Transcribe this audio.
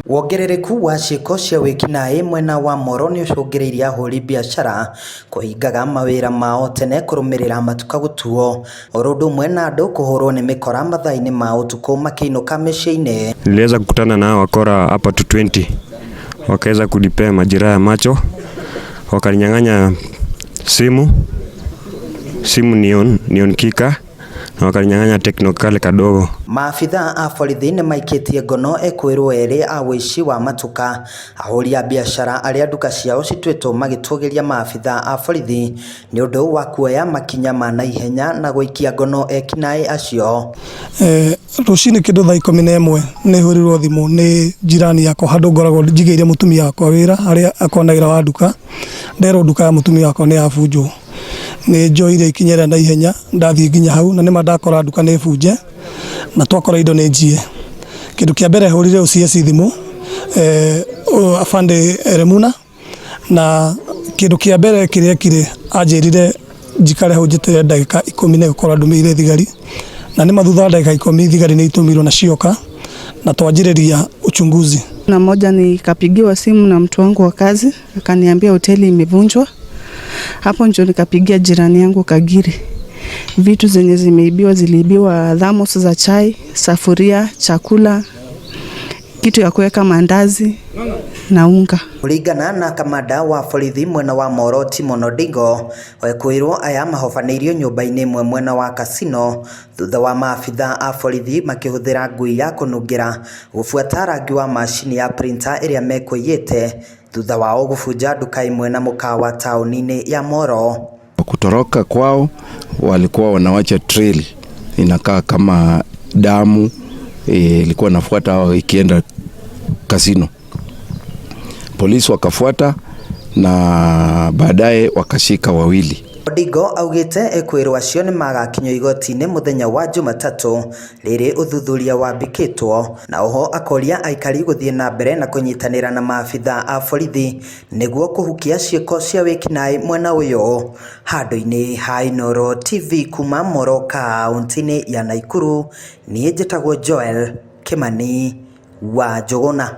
Wongerereku wa ciĩko cia wĩkinaĩ mwena wa Moro nĩũcũngĩrĩirie ahũri biacara kũhingaga mawĩra mao tene kũrũmĩrĩra matuka gũtuo oro ũndũ ũmwe na andũ kũhũrwo nĩ mĩkora mathaa-inĩ ma ũtukũ makĩinũka mĩciĩ-inĩ. Niliweza kukutana na wakora hapa 220 wakaweza kunipea majeraha ya macho, wakaninyang'anya simu, simu Neon Kika na wakaninyang'anya Tecno kale kadogo. Maabitha a borithi nĩmaikĩtie ngono ekwĩrwo erĩ a ũici wa matuka. Ahũri a biacara arĩa nduka ciao cituĩtwo magĩtũgĩria maabitha a borithi nĩ ũndũ wa kuoya makinya ma naihenya na gũikia ngono ekinaĩ acio. Rũcinĩ kĩndũ thaa 11 nĩ hũrĩrwo thimũ nĩ jirani yakwa handũ ngoragwo njigĩire mũtumia wakwa wĩra harĩa akoragwo na wĩra wa nduka. Nderwo nduka ya mũtumia wakwa nĩ yabunjwo. Nĩ njoire ikinya rĩa naihenya ndathiĩ nginya hau na nĩma ndakora nduka nĩ bunje na twakora indo nĩ njie. Kĩndũ kĩa mbere hũrire OCS thimũ, Afande Remuna, na kĩndũ kĩa mbere kĩrĩa ekire anjĩrire njikare hau njeterere ndagĩka 10 nĩ gũkorwo andũmĩire thigari, na nĩma thutha wa ndagĩka 10 thigari nĩ itũmirwo na cioka na twanjĩrĩria uchunguzi. Na moja nikapigiwa simu na mtu wangu wa kazi akaniambia hoteli imevunjwa. Hapo ndio nikapigia jirani yangu Kagiri. Vitu zenye zimeibiwa ziliibiwa thermos za chai, safuria, chakula, kitu ya kuweka mandazi na unga. Kũringana na kamanda wa borithi mwena wa Moro Timon Odingo, ekwĩrwo aya mahobanĩirio nyũmba-inĩ ĩmwe mwena wa Kasino thutha wa maabitha a borithi makĩhũthĩra ngui ya kũnungĩra gũbuata rangi wa macini ya printer ĩrĩa mekũiyĩte thutha wao gũbunja nduka ĩmwe na mũkawa taũni-inĩ ya Moro. Kutoroka kwao walikuwa wanawacha trail inakaa kama damu, ilikuwa nafuata hao ikienda kasino. Polisi wakafuata na baadaye wakashika wawili. Odingo augĩte ekwĩrwo acio nĩmagakinyio igoti-inĩ mũthenya wa Jumatatũ rĩrĩ ũthuthuria wambĩkĩtwo, na oho akoria aikari gũthiĩ na mbere na kũnyitanĩra na maabitha a borithi nĩguo kũhukia ciĩko cia wĩkinaĩ mwena ũyũ. Handũ-inĩ ha Inooro TV kuma Moro kaũntĩ-inĩ ya Nakuru, niĩ njĩtagwo Joel Kimani wa Njũgũna.